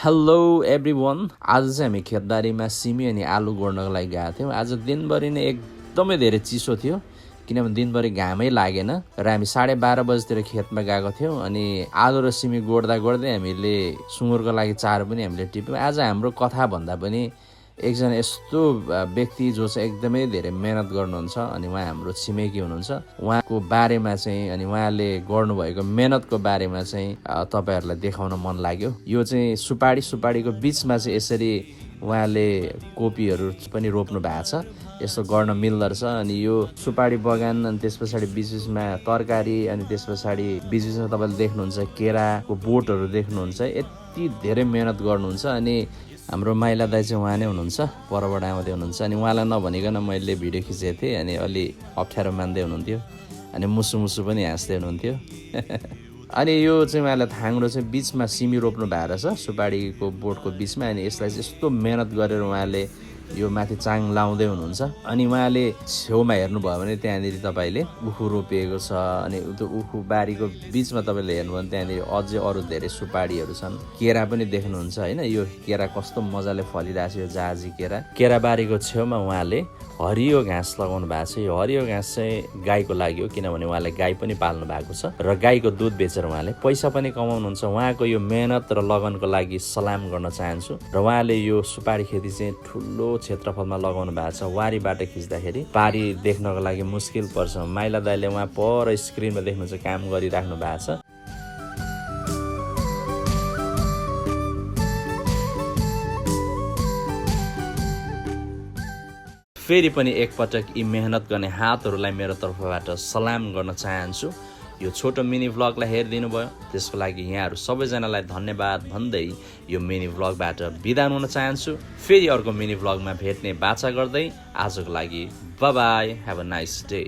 Hello everyone, आज चाहिँ हामी खेतबारीमा सिमी अनि आलु गोड्नको लागि गएको थियौँ। आज दिनभरि नै एकदमै धेरै चिसो थियो किनभने दिनभरि घामै लागेन र हामी 12:30 बजेतिर खेतमा गएको थियौँ। अनि आलु र सिमी गोड्दा गोड्दै हामीले सुँगुरको लागि चारो पनि हामीले टिप्यौँ। आज हाम्रो कथा भन्दा पनि एकजना यस्तो व्यक्ति जो चाहिँ एकदमै धेरै मेहनत गर्नुहुन्छ अनि उहाँ हाम्रो छिमेकी हुनुहुन्छ। उहाँको बारेमा चाहिँ अनि उहाँले गर्नुभएको मेहनतको बारेमा चाहिँ तपाईहरुलाई देखाउन मन लाग्यो। यो चाहिँ सुपारीको बीचमा चाहिँ यसरी उहाँले कोपीहरू पनि रोप्नु भएको छ। यस्तो गर्न मिल्दो रहेछ। अनि यो सुपारी बगान अनि त्यस पछाडि बीचमा तरकारी अनि त्यस पछाडि बीचमा तपाईले देख्नुहुन्छ केराको बोटहरू देख्नुहुन्छ। यति धेरै मेहनत गर्नुहुन्छ। अनि हाम्रो माइला दाइ चाहिँ उहाँ नै हुनुहुन्छ, परबाट आउँदै हुनुहुन्छ। अनि उहाँलाई नभनिकन मैले भिडियो खिचेको थिएँ अनि अलि अप्ठ्यारो मान्दै हुनुहुन्थ्यो अनि मुसु पनि हाँस्दै हुनुहुन्थ्यो। अनि यो चाहिँ उहाँलाई थाङ्रो चाहिँ बीचमा सिमी रोप्नु भएको रहेछ सुपारीको बोटको बीचमा। अनि यसलाई चाहिँ यस्तो मेहनत गरेर उहाँले यो माथि चाङ लाउँदै हुनुहुन्छ। अनि उहाँले छेउमा हेर्नुभयो भने त्यहाँनिर तपाईँले उखु रोपिएको छ। अनि त्यो उखु बारीको बीचमा तपाईँले हेर्नुभयो भने त्यहाँनिर अझै अरू धेरै सुपारीहरू छन्। केरा पनि देख्नुहुन्छ होइन, यो केरा कस्तो मजाले फलिरहेको छ। यो जहाजी केरा बारीको छेउमा उहाँले हरियो घाँस लगाउनु भएको छ। यो हरियो घाँस चाहिँ गाईको लागि हो किनभने उहाँले गाई पनि पाल्नु भएको छ र गाईको दुध बेचेर उहाँले पैसा पनि कमाउनुहुन्छ। उहाँको यो मेहनत र लगनको लागि सलाम गर्न चाहन्छु। र उहाँले यो सुपारी खेती चाहिँ ठुलो क्षेत्रफलमा लगाउनु भएको छ। वारीबाट खिच्दाखेरि पारी देख्नको लागि मुस्किल पर्छ। माइला दाइले उहाँ पर स्क्रिनमा देख्नुहुन्छ काम गरिराख्नु भएको छ। फेरि पनि एकपटक यी मेहनत गर्ने हातहरूलाई मेरो तर्फबाट सलाम गर्न चाहन्छु। यो छोटो मिनी भ्लगलाई हेरिदिनु भयो त्यसको लागि यहाँहरू सबैजनालाई धन्यवाद भन्दै यो मिनी भ्लगबाट बिदा हुन चाहन्छु। फेरि अर्को मिनी भ्लगमा भेट्ने बाचा गर्दै आजको लागि bye bye, have a nice day.